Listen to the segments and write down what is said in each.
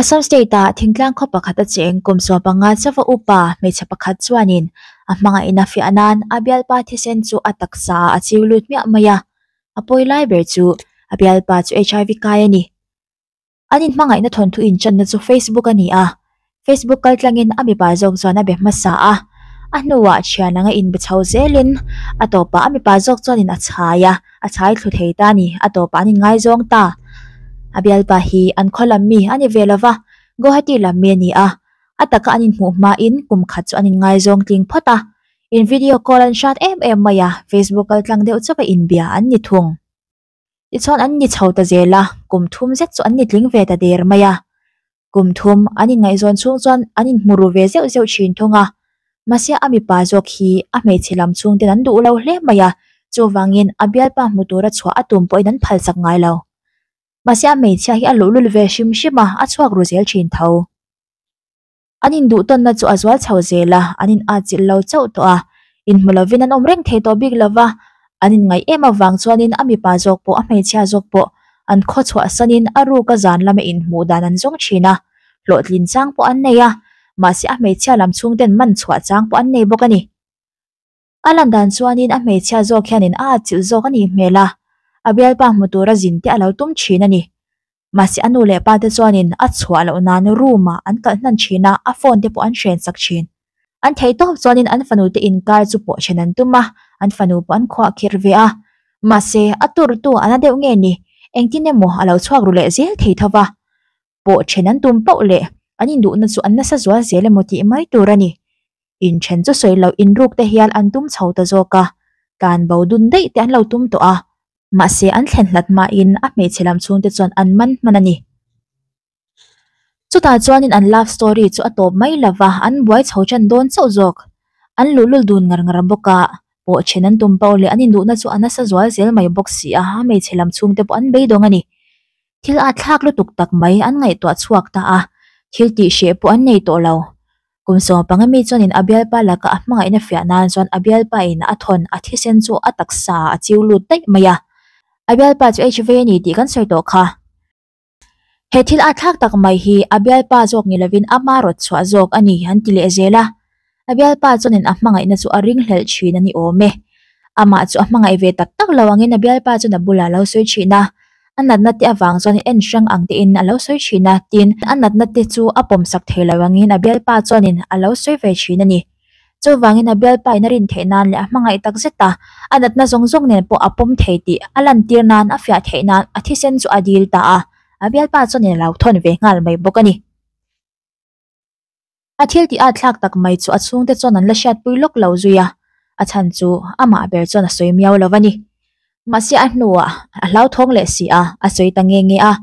Assam State-a thingtlang khaw pakhat a cheng kum 15 chauha upa hmeichhe pakhat chuanin a hmangaihna fiah nan a bialpa thisen chu a taksa ah a chiu lut hmiah mai a, a pawi lai ber chu a bialpa chu HIV kai a ni. An inhmangaihna thawnthu inchanna chu Facebook a ni a, Facebook kaltlangin a mipa zawk chuan a be hmasa a, a hnuah thian anga inbe chho zelin a tawpah a mipa zawk chuanin a chhai a, a chhai thlu thei ta a ni, a tawpah an inngaizawng ta. A bialpa hi an khaw lam mi a ni ve lova, Guwahati lam mi a ni a, a taka an inhmuh hmain kum khat chu an inngaizawng tling phawt a, in video call an hrat em em mai a, Facebook kaltlang deuh chauh a inbia an ni thung. Tichuan an ni chho ta zel a, kum thum zet chu an ni tling ve ta der mai a. Kum thum an inngaihzawn chhung chuan an inhmu ru ve zeuh zeuh thin thung a. Mahse a mipa zawk hi a hmeichhe lam chhungten an duh lo hle mai a, chuvangin a bialpa hmu tura chhuah a tum pawhin an phalsak ngai lo. Mahse a hmeichhia hi a luhlul ve hrim hrim a, a chhuak ru zel thin tho. An induhtawnna chu a zual chho zel a, an in atchilh lo chauh tawh a, inhmu lovin an awm reng thei tawh bik lova, an inngaih em avang chuanin a mipa zawk pawh a hmeichhia zawk pawh an khaw chhuahsanin a ruka zan lama inhmuh dan an zawng thin a, hlawhtlin chang pawh an nei a, mahse a hmeichhia lam chhungten man chhuah chang pawh an nei bawk a ni. A lan dan chuanin a hmeichhia zawk hianin a atchilh zawk a nih hmel a, a bialpa hmu tura zin te a lo tum thin a ni. Mahse a nu leh pa te chuanin a chhuah loh nan room ah an kalh hnan thin a, a phone te pawh an hren sak thin. An theih tawp chuanin an fanu te inkar chu pawh then an tum a, an fanu pawh an khuah khirh ve a. Mahse a turtu a na deuh nge ni, engtin emaw a lo chhuak ru leh zel thei tho va. Pawh then an tum pauh leh an induhna chu an nasa zual zel emaw tih mai tur a ni. Inthen chu sawi loh inruk te hian an tum chho ta zawk a, tlan bo dun daih te an lo tum tawh a, mahse an thlen hlat hmain a hmeichhe lam chhungte chuan an man hman a ni. Chutah chuanin an love story chu a tawp mai lova, an buai chho tan dawn chauh zawk. An luhlul dun ngar ngar bawk a, pawh then an tum pauh leh an induhna chu a nasa zual zel mai bawk si a, a hmeichhe lam chhungte pawh an beidawng a ni. Thil a thlak lutuk tak mai an ngaihtuah chhuak ta a, thil tih hreh pawh an nei tawh lo. Kum 15 mi chuanin a bialpa laka a hmangaihna fiah nan chuan a bialpa in a thawn a thisen chu a taksa ah a chiu lut daih mai a. A bialpa chu HIV a ni tih kan sawi tawh kha. He thil a thlak tak mai hi a bialpa zawk ni lovin ama rawt chhuah zawk a ni an ti leh zel a. A bialpa chuanin a hmangaihna chu a ringhlelh thin a ni awm e. Amah chu a hmangaih ve tak tak lo angin a bialpa chuan a bulah a lo sawi thin a. A natna te avang chuan en hrang ang tein a lo sawi thin a, tin a natna te chu a pawmsak thei lo angin a bialpa chuanin a lo sawi ve thin a ni. Chuvangin a bialpa in a rin theih nan leh a hmangaih tak zet a, a natna zawng zawng nen pawh a pawm thei tih a lantir nan a fiah theih nan a thisen chu a dil ta a, a bialpa chuanin a lo thawn ve nghal mai bawk a ni. A thil tih at thlak tak mai chu a chhungte chuan an la hriatpui lawk lo zui a, a chhan chu amah ber chuan a sawi miau lo a ni. Mahse a hnuah a hlauthawng leh si a, a sawi ta nge nge a.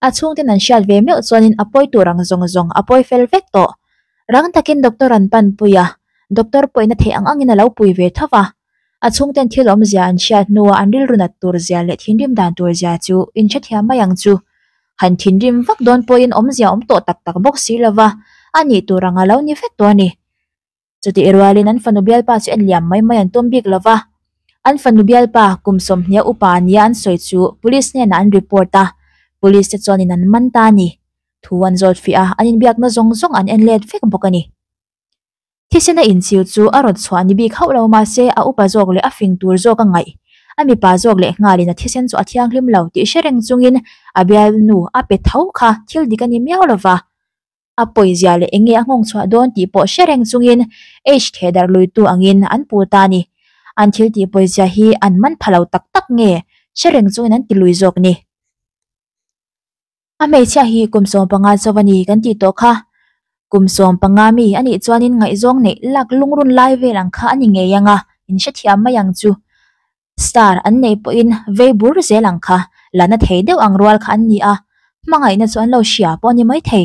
A chhungten an hriat ve meuh chuanin a pawi tur ang zawng zawng a pawi fel vek tawh. Rang takin doctor an panpui a, doctor pawhin a theih ang angin a lo pui ve tho va. A chhungten thil awmzia an hriat hnuah an rilru nat tur zia leh thinrim dan tur zia chu inhrethiam mai ang chu. Han thinrim vak dawn pawhin awmzia awm tawh tak tak bawk si lova, a nih tur ang a lo ni vek tawh a ni. Chutih rualin an fanu bialpa chu en liam mai mai an tum bik lova, an fanu bialpa kum 20 upa nia an sawi chu police hnenah an report a, police te chuanin an man ta a ni. Thu an zawt fiah a, an inbiakna zawng zawng an en let vek bawk a ni. Thisena inchhiu chu a rawn chhuah ni bik hauh lo mahse a upa zawk leh a fing tur zawk a ngaih. A mipa zawk leh nghalin a thisen chu a thianghlim lo tih hre reng chungin a bialnu a pe tho kha thil dik a ni miau lova. A pawizia leh enge a nghawng chhuah dawn tih pawh hre reng chungin H thehdarh luitu angin an pu ta a ni. An thil tih pawizia hi an man pha lo tak tak nge hre reng chungin an ti lui zawk ni. A hmeichhia hi kum 15 chauh a ni kan tih tawh kha. Kum 15 mi a nih chuanin ngaihzawng neih lak lungrun lai vel ang kha a ni ngei ang a, in hrethiam mai ang chu. Star an neih pawhin vei bur zel ang kha, la na thei deuh ang rual kha an ni a, hmangaihna chu an lo hria pawh a ni maithei.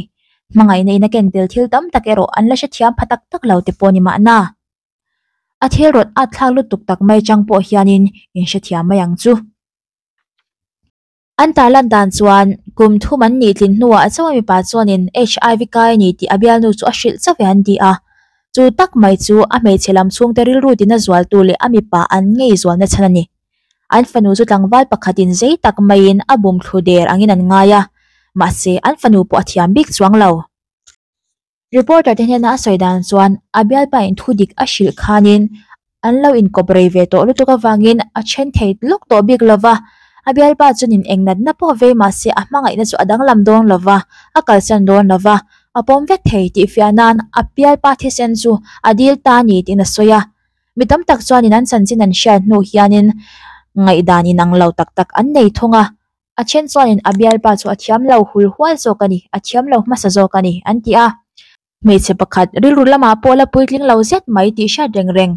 Hmangaihna in a ken tel thil tam tak erawh an la hrethiam pha tak tak lo te pawh a ni mahna. A thil rawt at thlak lutuk tak mai chang pawh hianin in hrethiam mai ang chu. An tarlan dan chuan kum thum an nih tlin hnuah chauh a mipa chuanin HIV kai a ni tih a bialnu chu a hrilh chauh e an ti a. Chu tak mai chu a hmeichhe lam chhungte rilru tina zualtu leh a mipa an ngei zualna chhan a ni. An fanu chu tlangval pakhatin zei tak maiin a bum thlu der angin an ngai a. Mahse, an fanu pawh a thiam bik chuang lo. Reporter te hnena a sawi dan chuan a bialpa in thu dik a hrilh khanin an lo inkawp rei ve tawh lutuk avangin a then thei lawk tawh bik lova, a bialpa chuan in eng natna pawh vei mahse a hmangaihna chu a danglam dawn lova, a kalsan dawn lova, a pawm vek thei tih fiah nan a bialpa thisen chu a dil ta a ni tiin a sawi a. Mi tam tak chuanin an chanchin an hriat hnu hianin ngaihdan inang lo tak tak an nei thung a. A then chuanin a bialpa chu a thiam lo hul hual zawk a ni, a thiam lo hmasa zawk a ni an ti a. Hmeichhe pakhat rilru lamah pawh la puitling lo zet mai tih hriat reng reng.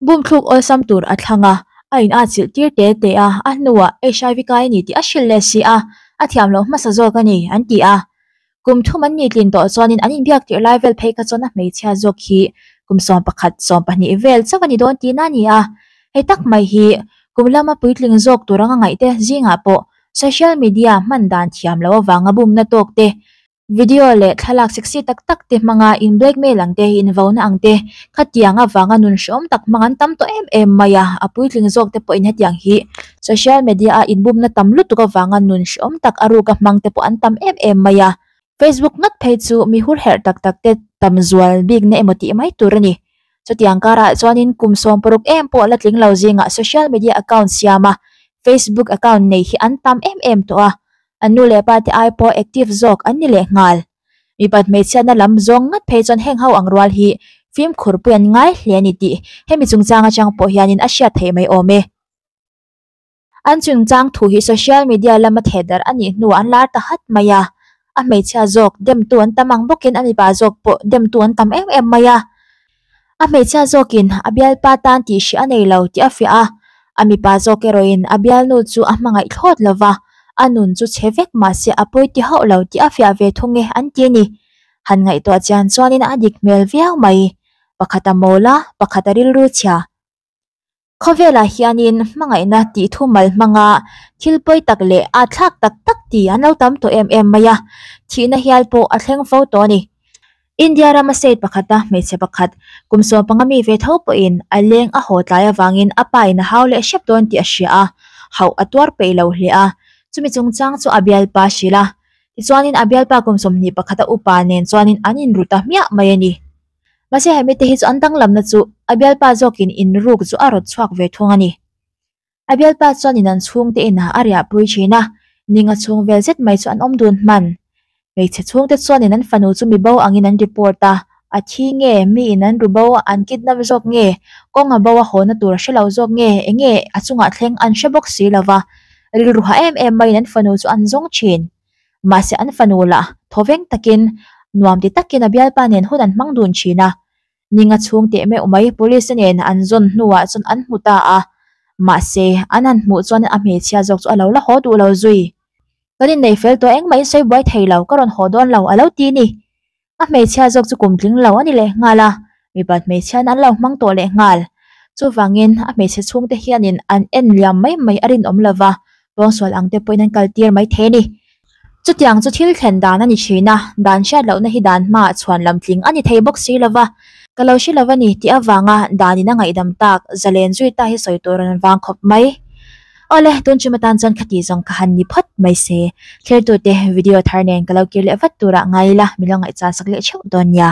Bum thluk awlsam tur a thlang a, a in a chilh tir te te a, a hnuah HIV kai a ni tih a hrilh leh si a, a thiam lo hmasa zawk a ni an ti a. Kum thum an ni tlin tawh chuanin an inbiak tirh lai vel phei kha chuan a hmeichhia zawk hi kum 11, 12 vel chauh a ni dawn tihna a ni a. Hei tak mai hi kum lama puitling zawk tur anga ngaihte zingah pawh social media hman dan thiam loh avanga bumna tawk te, video leh thlalak sexy tak tak te hmanga in blackmail ang te, invauna ang te, khatiang avanga nun hrehawm tak hmang an tam tawh em em mai a. A puitling zawk te pawhin hetiang hi social media a inbumna tam lutuk avanga nun hrehawm tak a ruka hmang te pawh an tam em em mai a. Facebook ngat phei chu mi hur herh tak tak te tam zual bikna emaw tih mai tur a ni. Chutiang karah chuanin kum 60 em pawh la tling lo zingah social media account siam a, Facebook account nei hi an tam em em tawh a. An nu leh pa te ai pawh active zawk an ni leh nghal. Mipat hmeichhiatna lam zawng ngat phei chuan heng ho ang rual hi fimkhur pui an ngai hle a ni tih hemi chungchang atang pawh hianin a hriat theih mai awm e. An chungchang thu hi social media lama theh darh a nih hnuah an lar ta hat mai a, a hmeichhia zawk demtu an tam ang bawkin a mipa zawk pawh demtu an tam em em mai a. A hmeichhia zawkin a bialpa tan tih hrih a nei lo tih a fiah a, a mipa zawk erawhin a bialnu chu a hmangaih thlawt lo va, a nun chu chhe vek mahse a pawi ti hauh lo tih a fiah ve thung e an ti a ni. Han ngaihtuah chian chuanin a dik hmel viau mai. Pakhat a mawl a, pakhat a rilru chhia. Khawvelah hianin hmangaihna tih thumal hmanga thil pawi tak leh a thlak tak tak ti an lo tam tawh em em mai a, thihna hial pawh a thleng fo tawh a ni. India rama state pakhata hmeichhe pakhat kum 15 mi ve tho pawhin a leng a haw tlai avangin a pa in a hau leh hrep dawn tih a hria a, hauh a tuar peih lo hle a, chumi chungchang chu a bialpa a hrilh a. Tichuanin a bialpa kum 21 a upa nen chuanin an inru ta hmiah mai a ni. Mahse hemi te hi chu an danglamna chu a bialpa zawkin inruk chu a rawt chhuak ve thung a ni. A bialpa chuanin an chhungte inah a riahpui thin a, ninga chhung vel zet mai chu an awm dun hman. Hmeichhe chhungte chuanin an fanu chu mibo angin an report a, a thi nge, miin an ru bo an kidnap zawk nge, kawng a bo a hawna tur a hre lo zawk nge, enge a chungah thleng an hre bawk si lova, rilru hah em em maiin an fanu chu an zawng thin. Mahse an fanu lah thawveng takin nuam ti takin a bialpa nen hun an hmang dun thin a. Ninga chhung teh meuh mai police te nen an zawn hnuah chuan an hmu ta a. Mahse an han hmuh chuan a hmeichhia zawk chu a lo la haw duh lo zui. Kan innei fel tawh engmah in sawi buai thei lo, ka rawn haw dawn lo a lo ti ni. A hmeichhia zawk chu kum tling lo a ni leh nghal a, mipat hmeichhiain an lo hmang tawh leh nghal. Chuvangin a hmeichhe chhungte hianin an en liam mai mai a rinawm lo va, pawngsual ang te pawhin an kaltir mai thei a ni. Chutiang chu thil thlen dan a ni thin a, dan hriat lohna hi dan hmaah chhuan lam tling a ni thei bawk si lo va, ka lo hre lo a ni tih avanga danin a ngaihdam tak zalen zui ta hi sawi tur an vang khawp mai. Awle, tun chum atan chuan khati zawng ka han ni phawt mai se. Thlertute video thar nen ka lo kir leh vat turah ngai ila, min lo ngaihchah sak leh theuh dawn nia.